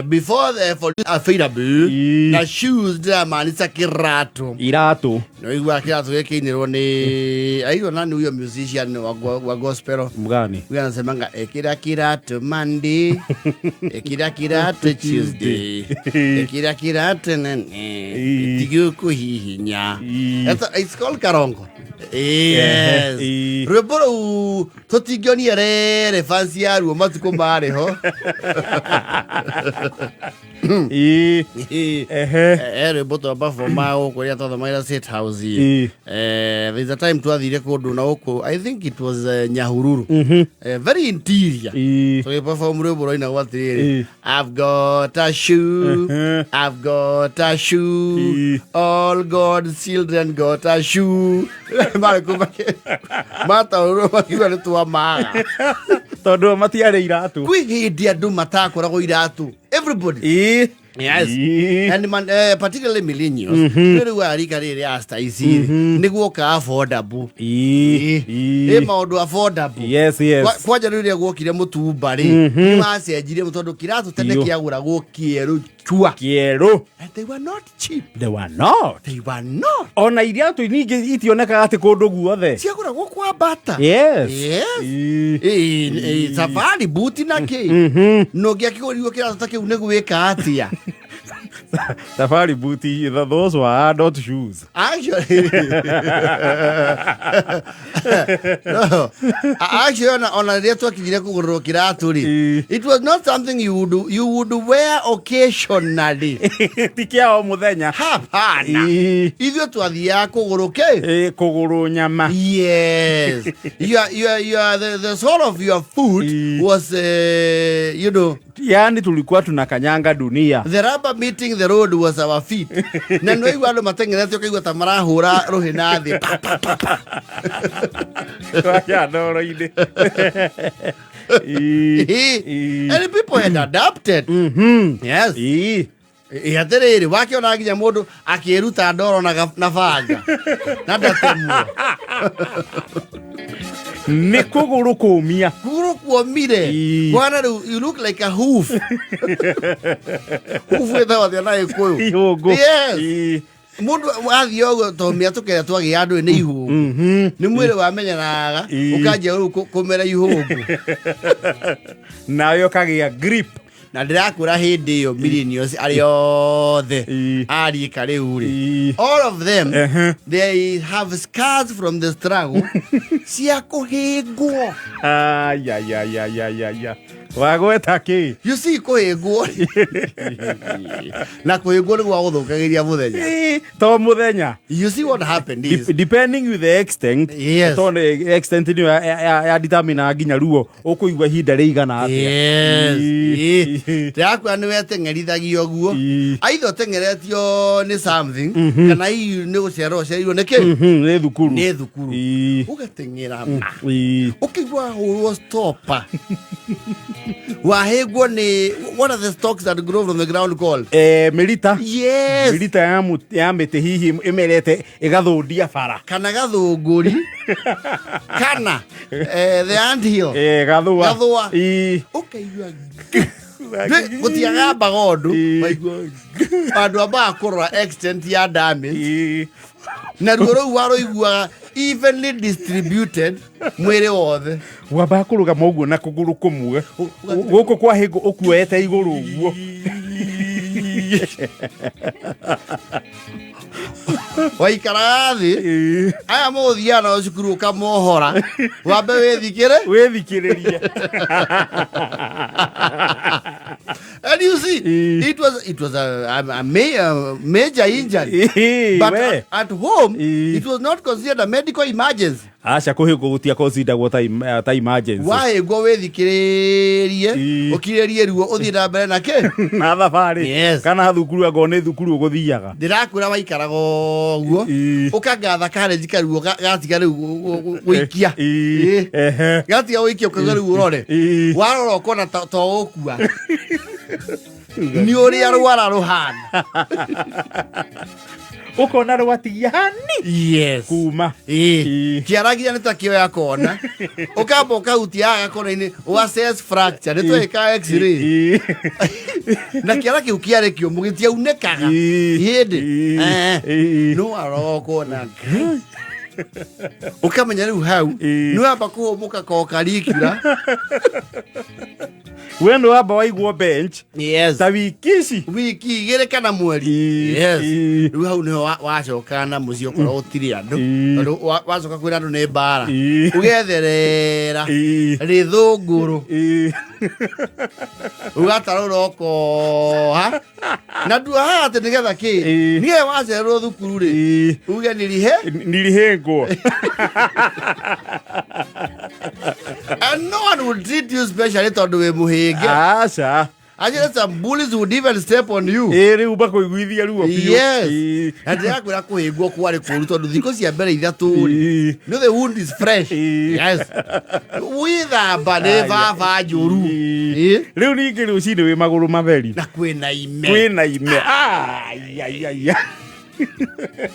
Before the for available Ii. na shoes ndiramaanisha kĩratũ. Iratũ. Noigua kĩratũ gĩkĩinĩrwo nĩ aigua nani huyo musician wa gospel. Mgani? Huyo anasemanga ekira kiratũ Monday, ekira kiratũ Tuesday, ekira kiratũ nene. Ii. Tigũkũhihinya. Ii. It's called karongo. Yes. Ii. Rwĩmbo rũu tũtingĩonia relevance yaruo matukũ marĩ ho. Ii. Ehe. Rwĩmbo twa performa gũkũ rĩrĩa twathomagĩra State House. Ii. There's a time twathire kũndũ na gũkũ, I think it was Nyahururu. Very interior. Ii. Tũgĩperform rwĩmbo rwainagwo atĩrĩrĩ. Ii. I've got a shoe. I've got a shoe. Ii. All God's children got a shoe. Marĩ kũu mataũrwo makiuga nĩ twamaga. Tondũ matiarĩ iratũ. Kwĩ hĩndĩ andũ matakoragwo iratũ. Everybody. Ii. Yes. Ii. And man, particularly millennials. Kwĩ rĩu arika rĩrĩ asta ici rĩ, nĩ guoka affordable. Ii. Ĩ Ii. maũndũ affordable. Yes. Kwanja rĩrĩa guokire mũtumba rĩ, nĩ wacenjirie tondũ kĩratũ tene Biũ. kĩagũragwo kĩerũ chua. Kĩerũ. And they were not cheap. They were not. They were not. Ona iratũ ningĩ itionekaga atĩ kũndũ guothe. Ciagũragwo kwa bata. Yes. Yes. Ii. Ĩ, safari buti na kĩ no ngĩakĩgũrirwo kĩratũ ta kĩu nĩ gwĩka atĩa? Safari boot, those were adult shoes. Actually, no. Actually, ona rĩrĩa twakinyire kũgũrĩrwo kĩratũ rĩ, Ĩ. it was not something you would wear occasionally. Ti kĩa o mũthenya. Hapana. Ĩ. Ithuĩ twathiaga kũgũrũ kĩ. Ĩ, kũgũrũ nyama. Yes. Your, the sole of your foot Ĩ. was, Yani tulikuwa tunakanyanga dunia. The rubber meeting the road was our feet. Na nĩ waigua andũ mateng'erete ũkaigua ta marahũra rũhĩ na thĩ. Pa, pa, pa, pa. Twaja ndoro-inĩ. Ĩ. Ĩ. And people had adapted. Yes. Ĩ. Ĩ, atĩrĩrĩ, wakĩona nginya mũndũ akĩruta ndoro na banga na ndatemwo. Nĩ kũgũrũ kũmia. Kũgũrũ kuomire. Ĩ. Kwana rĩu you look like a hoof. Hoof ĩtagwo atĩa na Gĩkũyũ? Ihũngũ. Yes. Ĩ. Mũndũ athiĩ ũguo to mĩatũka ĩrĩa twagĩa andũ nĩ ihũngũ. Nĩ mwĩrĩ wamenyeraga Ĩ. ũkanjia rĩu kũmera ihũngũ. Nawe ũkagĩa grip. Na ndĩrakwĩra hĩndĩ ĩyo millennials arĩa othe Ĩ. ariĩka rĩu rĩ, Ĩ. all of them, they have scars from the struggle cia kũhĩngwo. Ayayayayaya, wagweta kĩ? You see, kũhĩngwo na kũhĩngwo nĩ gwa gũthũkagĩria mũthenya. Ĩ, to mũthenya. You see what happened is Depending with the extent. Yes. Tondũ extent nĩyo ya determine nginya ruo ũkũigua ihinda rĩigana atĩa. Yes. Ĩ. Ĩ. Ndĩrakwĩra nĩ weteng'erithagio guo. Ĩ. Aitha ũteng'eretio nĩ something kana hihi nĩ gũcererwo ũcereirwo nĩ kĩ. Nĩ thukuru. Nĩ thukuru. Ĩ. Ũgateng'era ma. Ĩ. Ũkĩigua hũrwo stopa. Wahĩngwo nĩ, what are the stalks that grow from the ground called? Mĩrita. Yes. Mĩrita ya mĩtĩ hihi ĩmerete ĩgathũndia bara. Kana gathũngũri kana the anthill. Gathũa. Gathũa. Ĩ. Ũkaigua gũtiagambaga ũndũ. Ĩ. Waigua andũ ambaga kũrora extent ya damage. Ĩ. Na ruo rũu warũiguaga evenly distributed mwĩrĩ wothe. Wambaga kũrũgama ũguo na kũgũrũ kũmwe gũkũ kwa hĩngũ ũkuoete igũrũ ũguo. Waikaraga thĩ. Ĩ. Aya mũgũthiaga nao cukuru ũkamohora wambe wĩthikĩre. Wĩthikĩrĩrie. And you see, Ĩ. it was a major injury. Ĩ, But we. at home, Ĩ. it was not considered a medical emergency. Aca, kũhĩngwo gũtiaconsideragwo ta emergency. Wahĩngwo wĩthikĩrĩrie. Ĩ. Ũkirĩrie ruo ũthiĩ na mbere na kĩ. Na thabarĩ. Yes. Kana thukuru angorwo nĩ thukuru ũgũthiaga. Ndĩrakwĩra waikaraga ũguo. Ĩ. Ũkangatha karĩnji karuo gatiga rĩu gũikia. Ĩ. Ĩ. Ehe. Gatiga gũikia ũkauga rĩu ũrore. Ĩ. Warora ũkona to ũkua nĩ ũrĩa rwara rũhana. Ũkona rwatigia hani Yes. kuma. Ĩĩ. Ĩĩ. Kĩara nginya nĩ ta kĩoya kona, ũkamba ũkahutia haha gakona-inĩ, ũassess fracture, nĩ tweka x-ray. Na kĩara kĩu kĩarĩ kĩũmũ, gĩtiaunĩkaga hĩndĩ. No warora ũkona Ngai. Ũkamenya rĩu hau nĩ wamba kũhũmũka kokarikura. We nĩ wamba waigwo bench Yes. ta wiki ici. Wiki 2 kana mweri. Yes. Rĩu hau nĩho wacoka na mũciĩ okorwo gũtirĩ andũ. Tondũ wacoka kwĩra andũ nĩ mbara. Ũgetherera rĩthũngũrũ. Ũgatarũra ũkoha na nduohaga atĩ nĩgetha kĩ. Nĩgetha wacererwo thukuru rĩ, uge nirihe Nilihĩngwo. And no one will treat you specially tondũ wĩ mũhĩnge. Aca. Actually, some bullies would even step on you. Ĩ, rĩu makũiguithia ruo biũ. Yes. Na ndĩrakwĩra kũhĩngwo kwarĩ kũũru tondũ thikũ cia mbere 3 rĩ, no the wound is fresh. Yes. Wĩthamba nĩ baba njũru. Rĩu ningĩ rũcinĩ wĩ magũrũ matheri. Na kwĩna ime. Kwĩna ime. Ai, ai, ai, ai.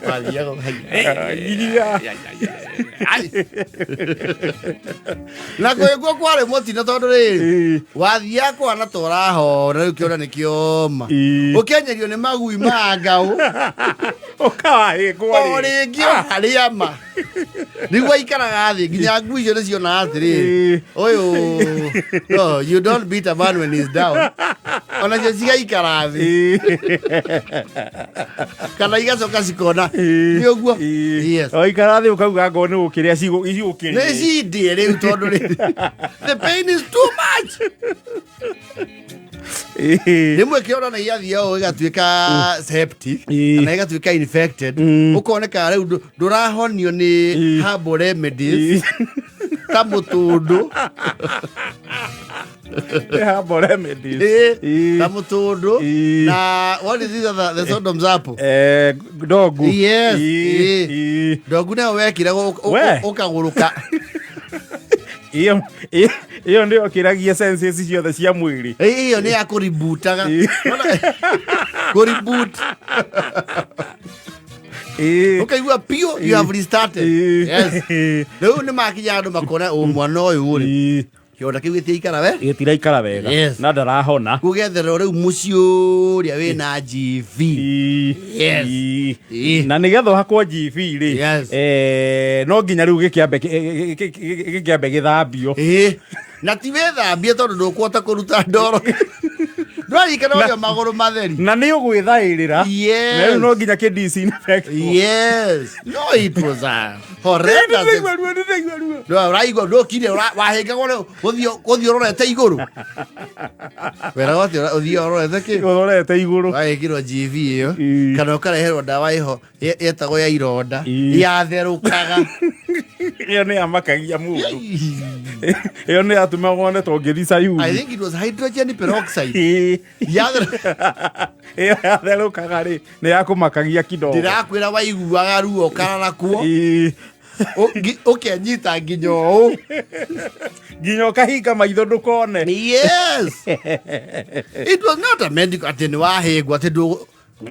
Wathiaga Iria. Na kũhĩngwo kwarĩ mũtino tondũ rĩrĩ, wathiaga kwana ta ũrahora rĩu kĩona nĩ kĩoma. Ũkenyerio nĩ magui ma ngaũ. Ũkawahĩngwo O rĩngĩ o harĩa ma. Nĩguo aikaraga thĩ nginya ngui icio nĩcionaga atĩrĩrĩ, ũyũ no, you don't beat a man when he's down. Onacio cigaikara thĩ kana igacoka cikona nĩ ũguo. Yes. Waikara thĩ ũkauga ngoo nĩ gũkĩrĩa cigũkĩrĩa. Nĩ cindie rĩu tondũ rĩrĩ, the pain is too much. Rĩmwe kĩona nĩ gĩathiĩ ũũ gĩgatuĩka septic kana gĩgatuĩka infected, ũkoneka rĩu ndũrahonio nĩ herbal remedies ta mũtũndũ. Herbal remedies. Ta mũtũndũ. Na what is this other, the Sodom's apple? Ndogu. Yes. Ndogu nayo wekire We. ũkagũrũka. Ĩyo nĩyo kĩragia senses ciothe cia mwĩrĩ. Ĩyo nĩ ya kũributaga. Kũribut. Ũkaigua piũ you have restarted. Yes. Rĩu nĩ makinya andũ makona ũ mwana ũyũ rĩ. Kĩonda kĩu gĩtiaikara we. Gĩtiraikara wega. Yes. Na ndarahona. Gũgetherwo rĩu mũciĩ ũrĩa wĩna GV. Yes. Na nĩgetha ũhakwo GV rĩ, Yes. no nginya rĩu gĩkĩambe gĩthambio. Na ti wĩthambie tondũ ndũkũhota kũruta ndoro. Ndũraririkana ũrĩa magũrũ matheri. Na nĩ ũgwĩthaĩrĩra. Yes. Na rĩu no nginya kĩ disinfect. Yes. No, it was a horrendous. Nĩndĩraigua ruo, nĩndĩraigua ruo. No, ũraigua ndũkire wahĩngagwo rĩu gũthiĩ ũrorete igũrũ. Weraga atĩ ũthiĩ ũrorete kĩ? Ũrorete igũrũ. Wagĩkĩrwo GV ĩyo kana ũkareherwo ndawa ĩho yetagwo ya ironda yatherũkaga. Ĩyo nĩ yamakagia mũndũ. Ĩyo nĩ yatũmaga wone ta ũngĩthiĩ Sayuni. I think it was hydrogen peroxide. Ĩyo yatherũkaga rĩ, nĩ yakũmakagia kidogo. Ndĩrakwĩra waiguaga ruo ũkarara kuo. Ũkenyita nginya ũũ. Nginya ũkahinga maitho ndũkone. Yes. It was not a medical atĩ nĩ wahĩngwo atĩ ndũ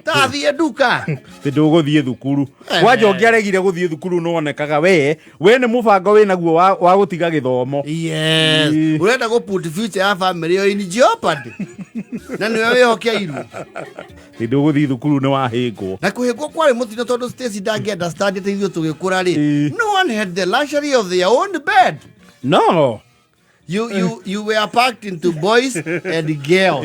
tathiĩ nduka. Atĩ ndũgũthiĩ thukuru. Kwanja ũngĩaregire gũthiĩ thukuru nĩwonekaga we nĩ mũbango wĩnaguo wa gũtiga gĩthomo. Yes. Ũrenda gũ put future ya family ĩyo in jeopardy. Na nĩwe wĩhokeirwo. Hĩndĩ ũgũthiĩ thukuru nĩ wahĩngwo. Na kũhĩngwo kwarĩ mũtino tondũ Stacy ndangĩenda stand atĩ ithuĩ tũgĩkũra rĩ. No one had the luxury of their own bed. No. You were packed into boys and girls.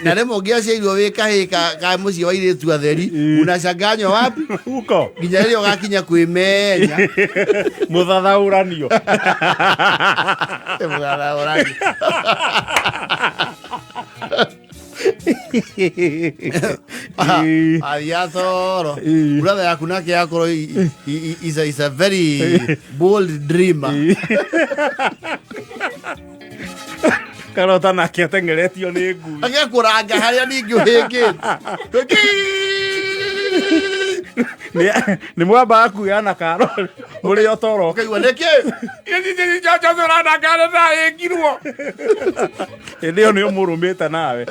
Na rĩmwe ũngĩaciarirwo wĩ kahĩĩ ka mũciĩ wa airĩtu atheri, unachanganywa wapi? Huko. Nginya rĩrĩa ũgakinya kwĩmenya. Mũthathaũranio. Mũthathaũranio. Athiaga toro. Brother yaku nake yakorwo is a very bold dreamer. Karota nake ateng'eretio nĩ ngui. Agekũranga harĩa ningĩ ũhĩngĩte. Nĩ mwambaga kuoyana karo mũrĩ o toro. Ũkaigua nĩkĩ? Hĩndĩ ĩyo nĩ ũmũrũmĩte nawe.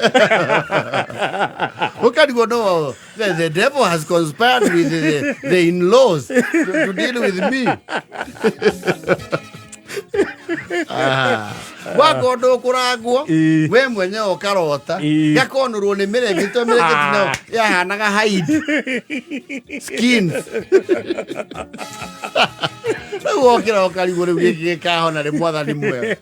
Ũkarigwo Ũkarigwo no the devil has conspired with the in-laws to deal with me. Ah. Wakorwo ndũkũrangwo, we mwenyewe ũkarota gakonũrwo nĩ mĩrengeti, to mĩrengeti nayo yahanaga hide skins. Rĩu wokĩra ũkarigwo rĩu gĩkĩ gĩkahona rĩ, mwathani mwega,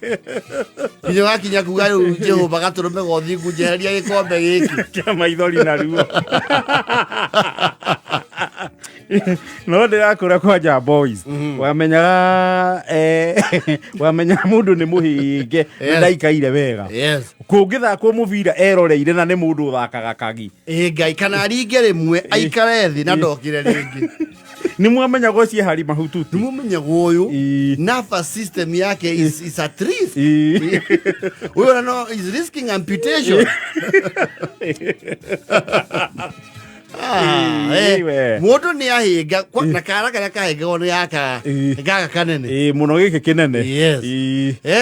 nginya wakinya kuga rĩu Jehova gatũrũme gothingu njeheria gĩkombe gĩkĩ kĩa maithori na ruo. No ndĩrakũra kwanja boys, wamenyaga wamenyaga mũndũ nĩ mũhinge na ndaikaire wega. Kũngĩthakwo mũbira eroreire na nĩ mũndũ ũthakaga kagi. Ĩ Ngai, kana aringe rĩmwe aikare thĩ na ndokĩre rĩngĩ. Nĩ mwamenyaga ũcio hari mahututi. Nĩmũmenyagwo ũyũ nervous system yake is at risk. Ũyũ no is risking amputation. Ah, We. Mũndũ nĩ ahĩnga na kara karĩa kahĩngagwo nĩ gaka gaka kanene. Ĩ, mũno gĩkĩ kĩnene.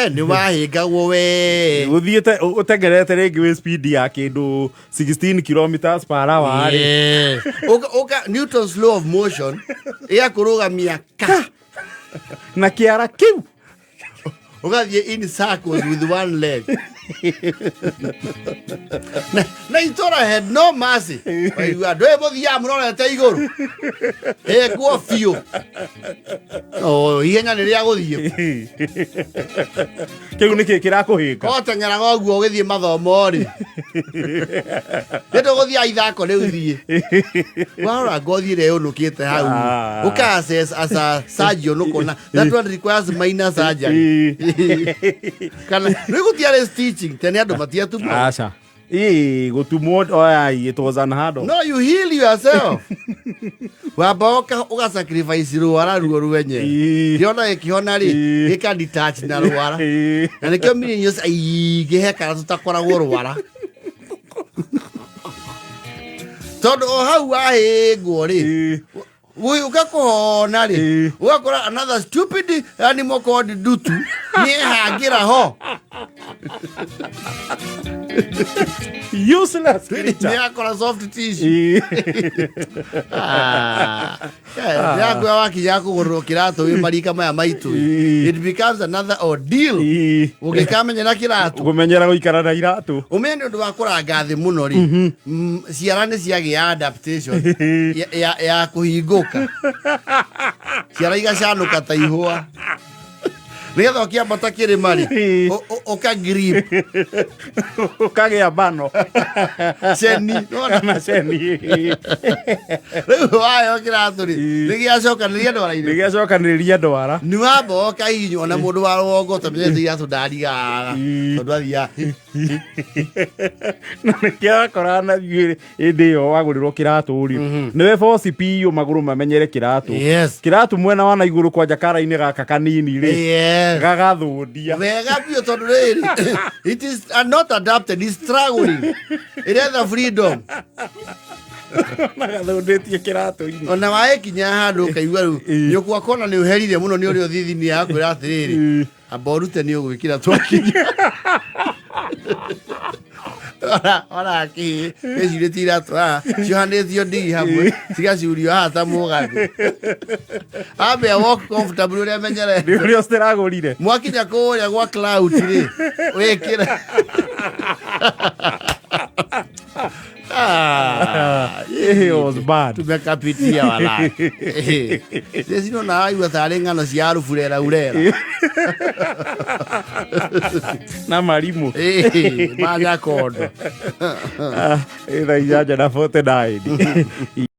Nĩ wahĩngagwo we. Ũthiĩte ũtengerete rĩngĩ wĩ speed ya kĩndũ 16 kilometers per hour rĩ. Ũka Newton's law of motion ĩgakũrũgamia ka na kĩara kĩu. Ũgathiĩ in circles with one leg na itũra had no mercy. Waigua andũ ĩ mũthiaga mũrorete igũrũ ĩkuo biũ. Oh, ihenya nĩ rĩa gũthiĩ. Kĩu nĩkĩ kĩrakũhĩnga? Oteng'eraga ũguo ũgĩthiĩ mathomo rĩ, nĩ tũgũthiaga ithako rĩu, thiĩ warora ngothi ĩrĩa yũnũkĩte hau. Ũka assess as a surgeon ũkona that one requires minor surgery, kana rĩu gũtiarĩ stitching tene, andũ matiatumwo. Aca. Ĩ, gũtumwo oya, it was unheard of. No, you heal yourself. Wamba ũka sacrifice rwara ruo rwenye. Kĩona gĩkĩhona rĩ, gĩka detach na rwara. Na nĩkĩo millennials aingĩ he kana tũtakoragwo rwara, tondũ o hau wahĩngwo rĩ, ũka kũhona rĩ, ũgakora another stupid animal called ndutu nĩ ehangĩra ho. Useless creature. Nĩ akora soft tissue. Yakwä wakinya kũgũrĩrwo kĩratũ wĩ marika maya maitũ, it becomes another ordeal ũngĩkamenyera kĩratũ. Kũmenyera gũikara na iratũ. Ũmenye nĩ ũndũ wa kũranga thĩ mũno rĩ, ciara nĩ ciagĩa adaptation ya kũhingũka, ciara igacanũka ta ihũa nĩgetha ũkĩambata kĩrĩma rĩ, ũka grip. Ũkagĩa mbano. Ceni nĩwona? Kana ceni. Rĩu wayo kĩratũ rĩ, nĩgĩacokanĩria ndwara-inĩ. Nĩgĩacokanĩrĩria ndwara. Nĩ wamba ũkahihinywo ona mũndũ wa rũgongo ũtamenyete iratũ ndarigaga tondũ athiaga. Na nĩkĩo wakora na thiĩ hĩndĩ ĩyo wagũrĩrwo kĩratũ rĩ, nĩwe boci piũ magũrũ mamenyere kĩratũ. Kĩratũ mwena wa na igũrũ kwanja kara-inĩ gaka kanini rĩ, gagathũndia. Wega biũ, tondũ rĩrĩ it is not adapted, it's struggling, ĩretha freedom. Magathũndĩtie kĩratũ-inĩ. Ona waĩkinya handũ ũkaigua rĩu nyũkwa kona nĩ ũherire mũno nĩ ũrĩa ũthithi nĩ yakwĩra atĩrĩrĩ, amba ũrute nĩ ũgwĩkĩra twakinya. Ona kĩ gĩcurĩtie iratũ haha ciohanĩtio ndigi hamwe cigacurio haha ta mũgathĩ, ambe walk comfortable ũrĩa menyerete. Nĩ ũrĩa ũciragũrire. Mwakinya kũrĩa gwa cloud rĩ, wĩkĩre. Ah, It was bad. Tumekapitia wala cino na aigua tarĩ ng'ano cia aruburera urera. Na marimũ. Manyakondo. Thaa 8 na 49.